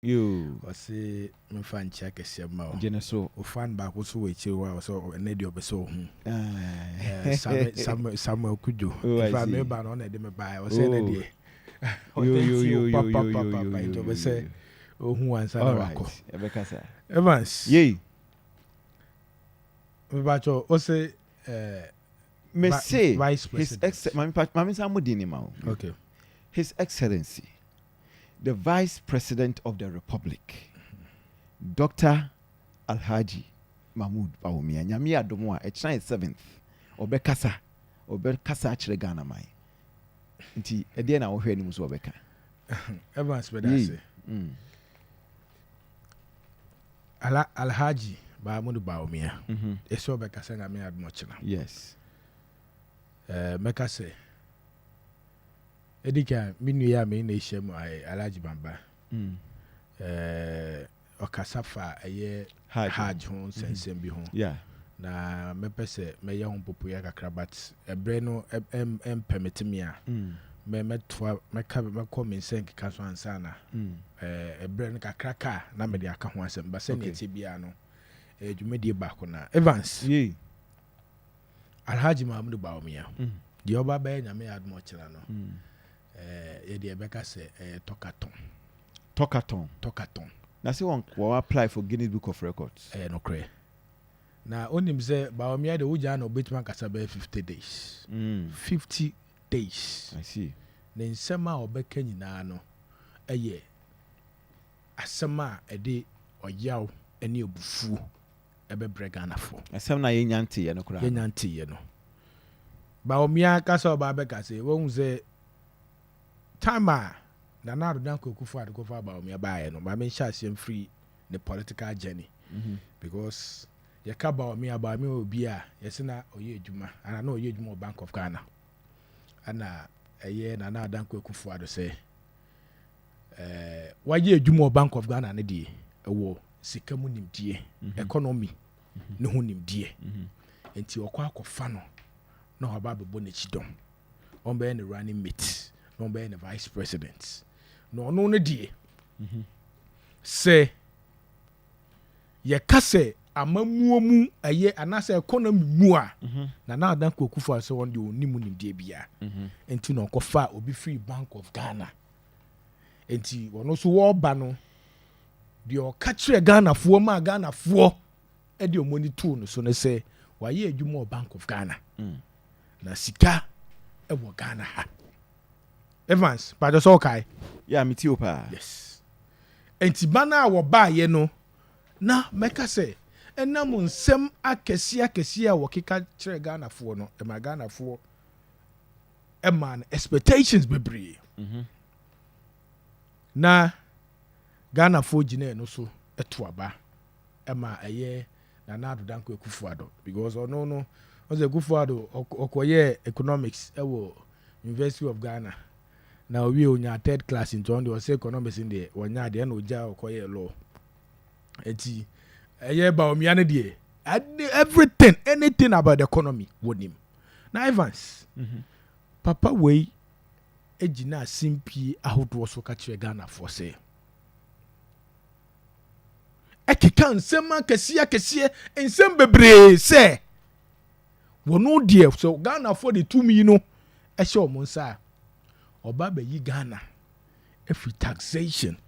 Yoo. Ɔse memfa nkyea kɛseɛ mma wo. Gye ne so. Wo fan baako so wɔ akyire hɔ a ɔsɛ ɛnɛ deɛ ɔpɛ sɛ ɔhu. Eh, Samuel, Samuel Kudjo. Oh, I Nfa see. me ba no ɔna ɛde me baeɛ. Ɔsɛ ɛnɛ Oh. deɛ. Yo, yo, Ɔtɛnti yo, o yo, yo, yo, papapapa yo, nti yo, ɔpɛ yo, sɛ yo. ɔhu ansa na All wakɔ. right. Ɛbɛkasa. Evans. Yei. Mepakyɛ ɔsɛ eh, Me se Vice his President. ex mami sa mo di ni ma o. Okay. His Excellency, the Vice President of the Republic, Dr. Alhaji Mahmood Bawumia. Nyame adom a ɛkyerɛ yɛ 7th. Ɔbɛkasa. Ɔbɛkasa akyerɛ Ghana man. Nti ɛdeɛ na wohwɛ anim so ɔbɛka? Evans, bɛda Yei. ase. Alhaji Mahamudu Bawumia. Ɛsɛ ɔbɛkasa Nyame adom ɔkyena. Eh, mɛka sɛ ɛdi kan, me nua a me na ɛhyia mu ayɛ Alhaji Bamba. Eh, ɔkasa fa ɛyɛ Hajj. Hajj ho nsɛnsɛm bi ho. Na mɛpɛ sɛ mɛyɛ ho mpopoeɛ kakra, but ɛberɛ no ɛmpɛmete me a mɛtoa mɛka mɛkɔ me nsa nkeka so ansa na eh, ɛberɛ no kakra ka na mede aka ho asɛm ba sɛnea ɛte biara no, ɛyɛ dwumadie baako. Na Evans, Yei. Alhaji Mahamudu Bawumia, deɛ ɔba bɛyɛ Nyame adom ɔkyena no, eh, yɛde ɛbɛka sɛ ɛyɛ talkathon. Talkathon. Talkathon. Na sɛ wɔn apply for Guinness Book of Records. Ɛyɛ nokorɛ, na onim sɛ Bawumia de wogyaa na obɛtumi akasa bɛyɛ 50 days. 50 days. I see. Ne nsɛm a ɔbɛka nyinaa no ɛyɛ asɛm a ɛde ɔyaw ne abufuo ɛbɛbrɛ Ghanafoɔ. Asɛm na yɛnya nteeɛ no koraa. Yɛnya nteeɛ no, Bawumia kasa ɔba bɛka sɛ wɔhu sɛ time a Nana Addo Dankwa Akufo Addo kɔfa Bawumia baeɛ no, maame nhyɛ aseɛ mfiri ne political journey, because yɛka Bawumia, Bawumia wɔ obi a yɛsɛ na ɔyɛ adwuma ana na ɔyɛ adwuma wɔ Bank of Ghana, ana ɛyɛ Nana Addo Dankwa Akufo Addo sɛ wayɛ adwuma wɔ Bank of Ghana no deɛ, ɛwɔ sika mu nimdeɛ, economy ne ho nimdeɛ, nti ɔkɔ akɔfa no na waba abɛbɔ n'akyi dɔm, ɔmbɛyɛ ne running mate na ɔmbɛyɛ ne vice president. Na ɔno no deɛ, sɛ yɛka sɛ amammuo mu ɛyɛ anaasɛ economy mu a, Nana Addo Dankwa Akufo sɛ ɔno deɛ ɔnim nimdeɛ biara, nti na ɔkɔfa obi firi Bank of Ghana. Nti ɔno nso wɔreba no deɛ, ɔka kyerɛ Ghanafoɔ ma Ghanafoɔ ɛde ɔmo ani too no so no sɛ wayɛ adwuma wɔ Bank of Ghana na sika ɛwɔ Ghana ha. Evans pàtó sɛ ɔkae. Yeah, me too paa. Yes, nti ba no a wɔbaayɛ no na mɛka sɛ ɛnam nsɛm akɛseɛ akɛseɛ a wɔkeka kyerɛ Ghanafoɔ no, ɛma Ghanafoɔ ɛma no expectations bebree, na Ghanafoɔ gyina ɛno so ɛto aba ɛma ɛyɛ Nana Addo Dankwa Akufo Addo, because ɔno no ɔsɛ Akufo Addo ɔkɔyɛ economics ɛwɔ University of Ghana na owie onya third class, nti ɔno deɛ ɔsɛ economics deɛ wɔnya adeɛ na ogya ɔkɔyɛ law. Eti ɛyɛ Bawumia no deɛ, everything, anything about the economy wɔnim. Na Evans, papa wei gyina asɛmpie ahodoɔ so ka kyerɛ Ghanafoɔ sɛ ɛkeka nsɛm akɛseɛ akɛseɛ, nsɛm bebree sɛ wɔno deɛ, sɛ Ghanafoɔ de tumi no ɛhyɛ wɔn nsa a, ɔba bɛyi Ghana ɛfiri taxation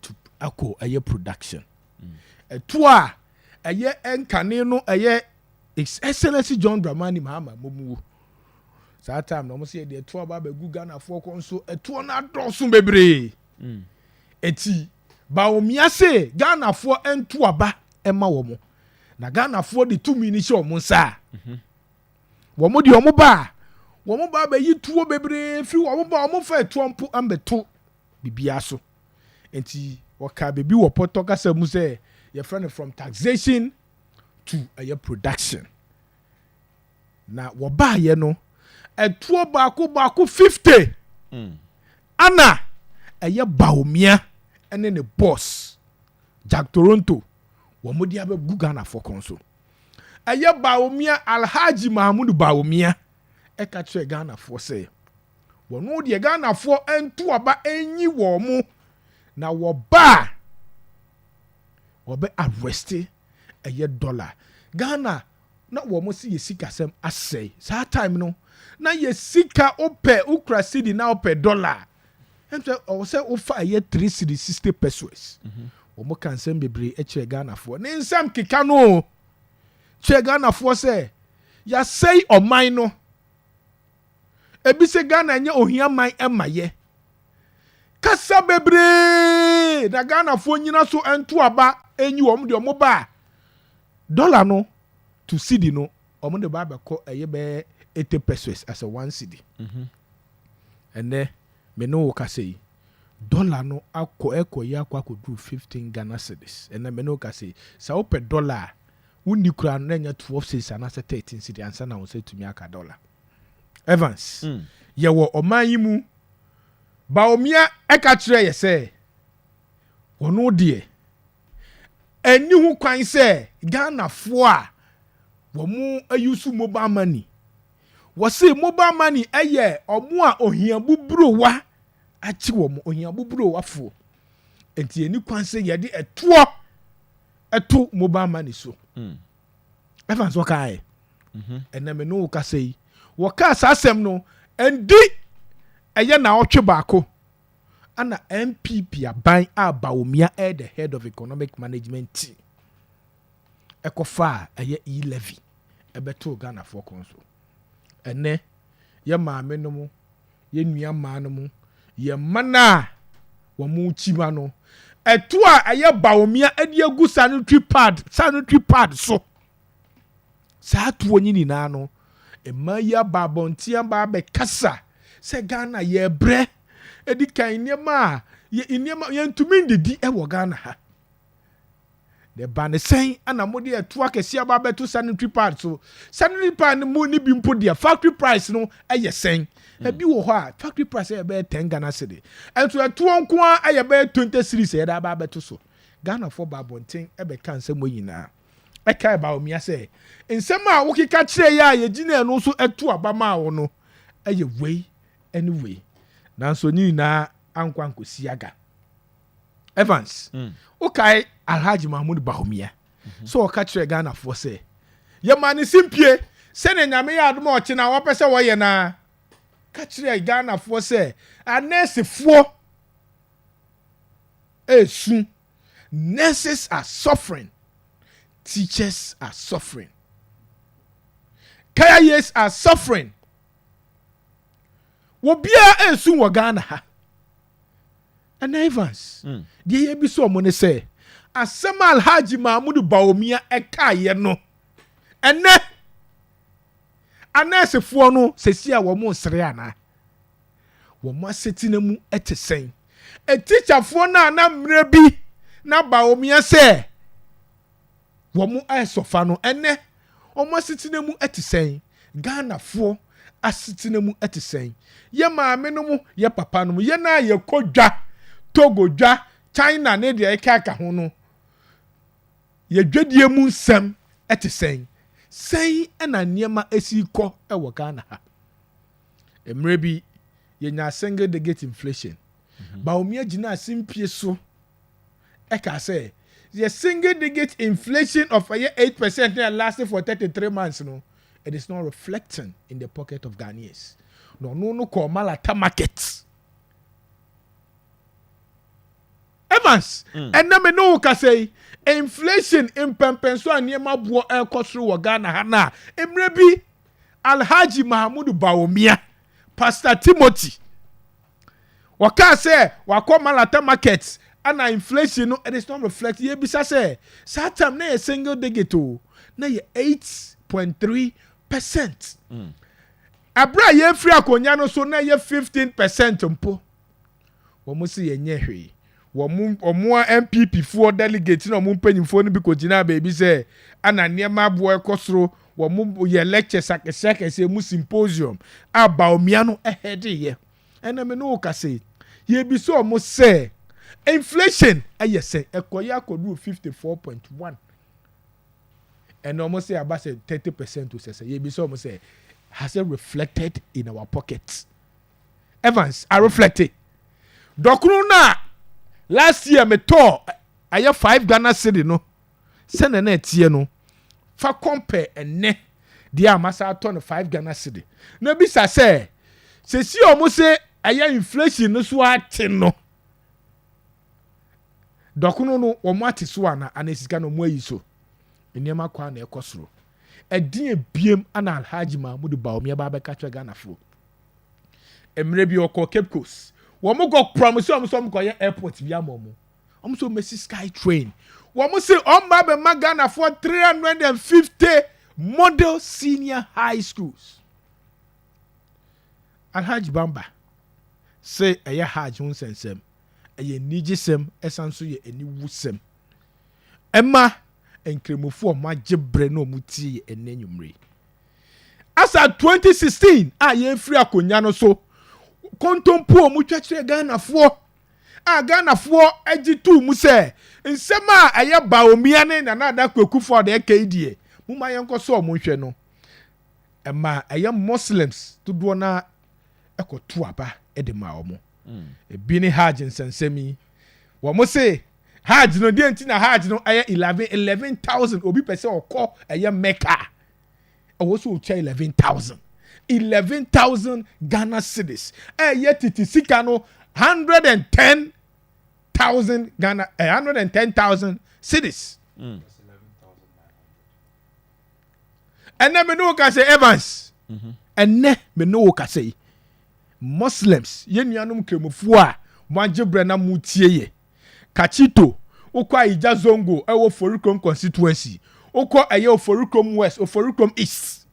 to akɔ ɛyɛ production. Ɛto a ɛyɛ ɛnkane no, ɛyɛ His Excellency John Dramani Mahama momuo saa time na wɔn sɛ yɛde ɛtoɔ aba abɛgu Ghanafoɔ kɔn so. Ɛtoɔ no adɔɔso bebree, eti Bawumia se Ghanafoɔ nto aba ɛma wɔn na Ghanafoɔ de tumi ni hyɛ wɔn nsa a, wɔn de wɔn ba a, wɔn ba abɛyi tuo bebree firi wɔn ba, wɔn fa ɛtoɔ mpo ambɛto biribiara so. Nti wɔka beebi wɔ pɔtɔ kasa mu sɛ yɛfrɛ no from taxation to ɛyɛ production. Na wɔbaayɛ no, ɛtoɔ baako baako 50 ana ɛyɛ Bawumia ɛne ne boss Jack Toronto wɔn de abɛgu Ghanafoɔ kɔn so. Ɛyɛ Bawumia, Alhaji Mahamudu Bawumia, ɛka kyerɛ Ghanafoɔ sɛ wɔn deɛ, Ghanafoɔ nto aba nyi wɔn mo. Na wɔba a, wɔbɛ arrest ɛyɛ dollar. Ghana na wɔn si yɛ sikasɛm asɛe. Saa time no na yɛ sika, wopɛ wokura cedi na wopɛ dollar, ɛm sɛ ɔwɔ sɛ wofa ɛyɛ 3 cedi 60 pesewas. Wɔn ka nsɛm bebree kyerɛ Ghanafoɔ ne nsɛm keka no kyerɛ Ghanafoɔ sɛ yɛasɛe ɔman no. Ebi sɛ Ghana nyɛ ohia man, ɛma yɛ kasa bebree na Ghanafoɔ nyina so nto aba enyi wɔn deɛ. Wɔn ba a, dollar no to cedi no, wɔn de ba abɛkɔ ɛyɛ bɛyɛ 80 pesewas as a 1 cedi. Ɛnɛ me ne wo kasa yi, dollar no akɔ ɛkɔ yi akɔ akɔduru 15 Ghana cedis. Ɛnɛ me ne wo kasa yi, sɛ wopɛ dollar a, wonni kura no na ɛnyɛ 12 cedis anaasɛ 13 cedi ansa na wɔn sɛ tumi aka dollar. Evans, yɛwɔ ɔman yi mu, Bawumia ɛka kyerɛ yɛ sɛ wɔn deɛ, ɛni ho kwan sɛ Ghanafoɔ a wɔn ayusu mobile money. Wɔsi mobile money ɛyɛ ɔmo a ohia buburowa akyi wɔn, ohia buburowafoɔ, nti ɛni kwan sɛ yɛde ɛtoɔ ɛto mobile money so. Evans, wɔkaeɛ ɛnɛ me ne wo kasa yi, wɔkaa saa asɛm no ɛndi ɛyɛ na ɔtwe baako ana NPP aban a Bawumia ɛyɛ the head of economic management team ɛkɔfa a ɛyɛ e-levy ɛbɛtoo Ghanafoɔ kɔn so. Ɛnɛ yɛ maame no mu, yɛ nua mmaa no mu, yɛ mma no a wɔn kyi ma no ɛto a ɛyɛ Bawumia ɛde agu sanitary pad so, saa toɔ nyi nyinaa no, mmaa yi aba abɔnten aba abɛkasa sɛ Ghana yɛbrɛ. Edi kan, nneɛma a yɛ nneɛma yɛntumi ndidi ɛwɔ Ghana ha. Na ɛba ne sɛn ana mode ɛto akɛseɛ aba abɛto sanitary pad so? Sanitary pad no mu ne bi mpo deɛ, factory price no ɛyɛ sɛn? Ebi wɔ hɔ a factory price ɛyɛ bɛyɛ 10 Ghana cedi, ɛnso ɛtoɔ nko ara ɛyɛ bɛyɛ 20 cedis ɛyɛde aba abɛto so. Ghanafoɔ ba abɔnten ɛbɛka nsɛm wɔ nyinaa, ɛka ɛba omia sɛ nsɛm a wokeka kyerɛ yɛ a yɛgyina ɛno nso ɛto aba maa wo no ɛyɛ wei ɛne wei, nanso ne nyinaa ankɔ ankɔsi aga. Evans, wokae Alhaji Mahmud Bawumia sɛ ɔka kyerɛ Ghanafoɔ sɛ yɛma ne simpie sɛnea Nyame yɛ adom a ɔkye na wɔpɛ sɛ wɔyɛ naa ka kyerɛ Ghanafoɔ sɛ anɛɛsefoɔ esu, nurses are suffering, teachers are suffering, kayayes are suffering, obiara esu wɔ Ghana ha. Ɛna Evans, deɛ yɛbi sɛ ɔmo ne sɛ asɛm a Alhaji Mahmudu Bawumia ɛkaeɛ no, ɛnɛ anɛɛsefoɔ no sɛsi a wɔn nsere anaa wɔn asetena mu ɛte sɛn? Etikyafoɔ no a na mmerɛ bi na Bawumia sɛ wɔn ɛsɔfa no, ɛnɛ wɔn asetena mu ɛte sɛn? Ghanafoɔ asetena mu ɛte sɛn? Yɛ maame no mu, yɛ papa no mu, yɛ na yɛkɔ dwa, Togo dwa, China ne deɛ ɛka ho no, yɛ dwadie mu nsɛm ɛte sɛn? Sɛn ɛna nneɛma esi kɔ ɛwɔ Ghana ha? Mmerɛ bi yɛnya single digit inflation. Bawumia gyina asimpie so ɛka sɛ yɛ single digit inflation of ɛyɛ 8% na lasted for 33 months no, it is not reflecting in the pocket of Ghanaians. Na ɔno no kɔ Malata market. Evans, ɛnna me ne wo kasa yi, inflation mpɛmpɛnso a nneɛma boɔ ɛrekɔ soro wɔ Ghana ha na mmerɛ bi Alhaji Mahamudu Bawumia, Pastor Timothy, wɔkaa sɛ wakɔ Malata market ana inflation no, it is not reflect. Yɛbisa sɛ saa time na yɛ single digit o, na yɛ 8.3%. Abere a yɛfiri akonnwa no so na yɛ 15% mpo, wɔn si yɛnyɛ hwee. Wɔn a NPP foɔ delegate na wɔn mpanyinfoɔ no bi kɔ gyina baabi sɛ ana nneɛma aboɔ ɛkɔ soro. Wɔn yɛ lectures akɛseɛ akɛseɛ mu, symposium a Bawumia no ɛhɛde yɛ. Ɛna mi ne wo kasa yi, yɛbisa wɔn sɛ inflation ɛyɛ sɛ ɛkɔyɛ akɔduru 54.1, ɛna wɔn sɛ aba sɛ 30% o. Sɛ yɛbisa wɔn sɛ has it reflected in our pockets? Evans, a reflected dɔkono no a Last year metɔɔ ɛyɛ 5 Ghana cedi no, sɛnɛ na ɛteɛ no, fa compare ɛnɛ deɛ a masa atɔ no 5 Ghana cedi na bisa sɛ, sɛsi a ɔmo sɛ ɛyɛ inflation no so ate no, dɔkono no wɔn ate so ana sika no wɔn ayi so, nneɛma kɔ a na ɛkɔ soro. Ɛdin ebiem ana Alhaji Mahmudu Bawumia ba abɛka kyerɛ Ghanafoɔ? Mmerɛ bi ɔkɔ Cape Coast, wɔn kɔ promise wɔn sɛ wɔn kɔ yɛ airport bi ama wɔn, wɔn sɛ wɔn mɛsi sky train, wɔn sɛ wɔn ba bɛma Ghanafoɔ 350 model senior high schools. Alhaji Bamba sɛ ɛyɛ Hajj ho nsɛnsɛm, ɛyɛ anigyesɛm, ɛsan so yɛ aniwusɛm ɛma Nkramofoɔ a wɔn agye brɛ na wɔn tie yɛ ɛnɛ nwumire. Asa 2016 a yɛfiri akonnwa no so, kontompo a wɔtwa kyerɛ Ghanafoɔ a Ghanafoɔ agye tuu mu sɛ nsɛm a ɛyɛ Bawumia ne Nana Addo Akufo a ɔde ɛka yi deɛ, moma yɛnkɔ so ɔmo nhwɛ no, ɛma ɛyɛ Muslims dodoɔ na ɛkɔto aba ɛde ma wɔn. Ebi ne Hajj nsɛnsɛm yi. Wɔn se Hajj no deɛ, nti na Hajj no ɛyɛ 11,000. Obi pɛ sɛ ɔkɔ ɛyɛ Mecca, ɛwɔ so otwa 11,000, 11,000 Ghana cedis, ɛyɛ tete sika no 110,000 Ghana 110,000 cedis. Ɛnɛ me ne wo ka sɛ, Evans, ɛnɛ me ne wo ka sɛ yi, Muslims, yɛn nuanom Nkramofoɔ a mo agye brɛ na mo tie yɛ, Kachito, wokɔ Ayigya Zongo ɛwɔ Forikrom constituency, wokɔ ɛyɛ Oforikrom West, Oforikrom East,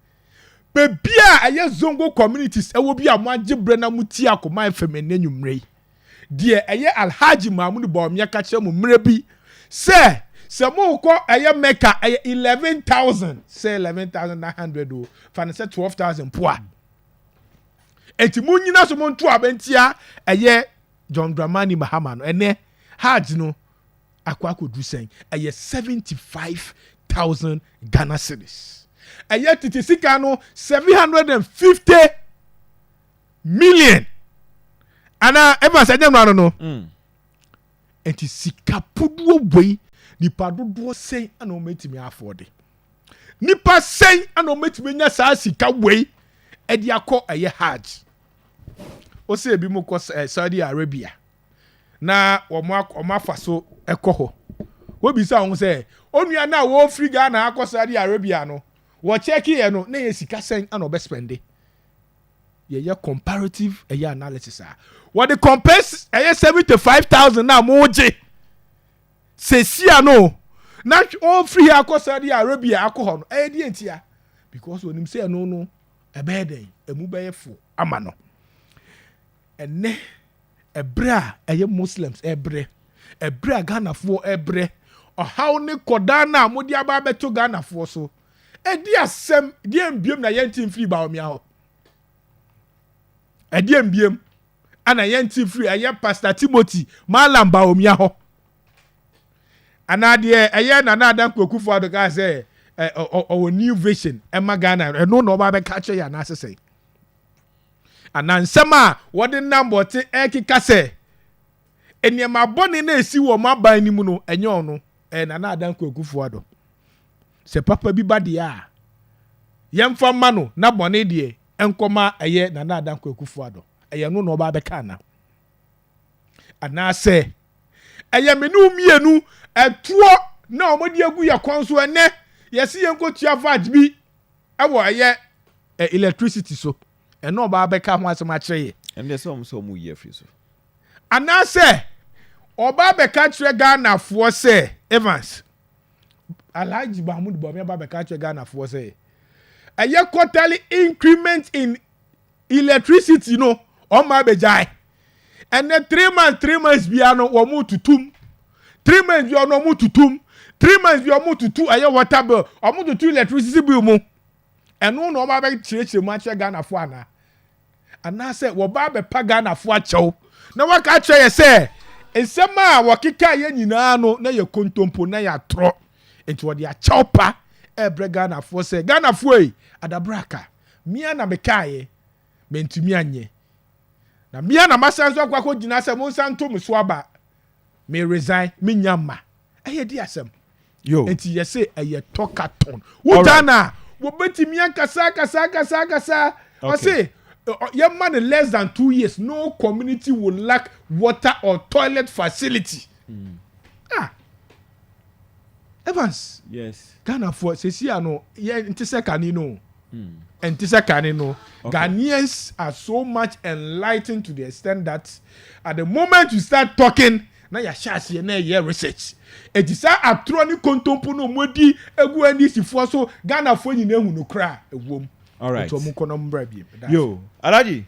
beebi a ɛyɛ Zongo communities ɛwɔ bi a mo agye brɛ na mo tie Akoma FM ɛnɛ nwummerɛ yi deɛ, ɛyɛ Alhaji Mahmudu Bawumia ka kyerɛ mo mmerɛ bi sɛ mo kɔ ɛyɛ Mecca ɛyɛ 11,000, sɛ 11,900 o, fa ne sɛ 12,000 po a, eti mo nyina so mo nto abɛntia ɛyɛ John Dramani Mahama no. Ɛnɛ Hajj no akɔ akɔduru sɛn? Ɛyɛ 75,000 Ghana cedis, ɛyɛ tete sika no 750 million ana ɛfa sɛ ɛnyɛ no ano no. Nti sika puduo wei, nipa dodoɔ sɛn ana wɔn atumi afɔde? Nipa sɛn ana wɔn atumi anya saa sika wei ɛde akɔ ɛyɛ Hajj? Ɔsɛ ebi mu kɔ Saudi Arabia na wɔn afa so ɛkɔ hɔ. Wɔbisa wɔn sɛ, onua na wɔfiri Ghana akɔ Saudi Arabia no, wɔkyɛki yɛ no na yɛ sika sɛn ana ɔbɛ spend? Yɛyɛ comparative ɛyɛ analysis a wɔde compare ɛyɛ 75,000 na mo gye sesia no na ɔfiri ha akɔ Saudi Arabia akɔ hɔ no, ɛyɛ deɛ ntia? Because onim sɛ ɛno no ɛbɛyɛ dɛn, ɛmu bɛyɛ fo ama no. Ɛnɛ ɛbrɛ a ɛyɛ Muslims ɛbrɛ, ɛbrɛ a Ghanafoɔ ɛbrɛ, ɔhaw ne kɔdaa no a mode aba abɛto Ghanafoɔ so, ɛdi asɛm deɛ mbiem na yɛnte mfiri Bawumia hɔ? Ɛdeɛ mbiem ana yɛnte mfiri ɛyɛ Pastor Timothy Malam Bawumia hɔ? Anaa deɛ ɛyɛ Nana Addo Dankwa Akufo Addo kaa sɛ ɔwɔ new vision ɛma Ghana, ɛno na ɔba abɛka kyerɛ yɛ anaasɛ sɛ anaa nsɛm a wɔde nam bɔte ɛkeka sɛ nneɛma bɔne na esi wɔ ɔmo aban no mu no, ɛnyɛ ɔno, ɛyɛ Nana Addo Dankwa Akufo Addo, sɛ papa bi ba deɛ a yɛmfa ma no na bɔne deɛ ɛnkɔma ɛyɛ Nana Addo Dankwa Akufo Addo, ɛyɛ no na ɔba abɛka ana anaasɛ ɛyɛ me ne wo mmienu ɛtoɔ na wɔde agu yɛ kɔn so? Ɛnɛ yɛsi yɛn nkɔtua VAT bi ɛwɔ ɛyɛ electricity so, ɛna ɔba abɛka ho asɛm akyerɛ yɛ? Ɛnde sɛ ɔmo yi afiri so. Anaasɛ ɔba abɛka kyerɛ Ghanafoɔ sɛ, Evans, Alhaji Mahmood Bawumia ba abɛka kyerɛ Ghanafoɔ sɛ ɛyɛ quarterly increment in electricity no ɔmo abɛgyae? Ɛnɛ 3 months, 3 months bia no wɔn tutum, 3 months bia no wɔn tutum, 3 months bia wɔn tutu ɛyɛ water bill, wɔn tutu electricity bill mu. Ɛno na wɔn abɛkyerɛkyerɛ mu akyerɛ Ghanafoɔ anaa anaasɛ wɔba abɛpa Ghanafoɔ akyɛw na wɔaka akyerɛ yɛ sɛ nsɛm a wɔkeka yɛ nyinaa no na yɛ kontompo na yɛ atorɔ, nti wɔde akyɛw pa ɛrebrɛ Ghanafoɔ sɛ, Ghanafoɔ yi, adabraka mmea na mekaeɛ mɛntumi anyɛ na mmea na masan so akɔ akɔgyina sɛ mo nsa nto me so aba? Me resign, me nya ma. Ɛyɛ di asɛm. Yo. Nti yɛsɛ ɛyɛ talkathon. Wogya na wɔbɛtumi akasa akasa akasa akasa. Ɔse yɛma no less than 2 years, no community will lack water or toilet facility. Ah, Evans. Yes. Ghanafoɔ sesi ano yɛ nte sɛ kane no, nte sɛ kane no. Ghanaians are so much enlightened to the extent that at the moment you start talking na yɛahyɛ aseɛ na ɛyɛ research. Eti saa atorɔ ne kontompo no ɔmo adi egu NDC foɔ so, Ghanafoɔ nyinaa ehu no koraa ewom. All right. Nti ɔmo nkɔ na ɔmo mbra biem. Yo, Alhaji.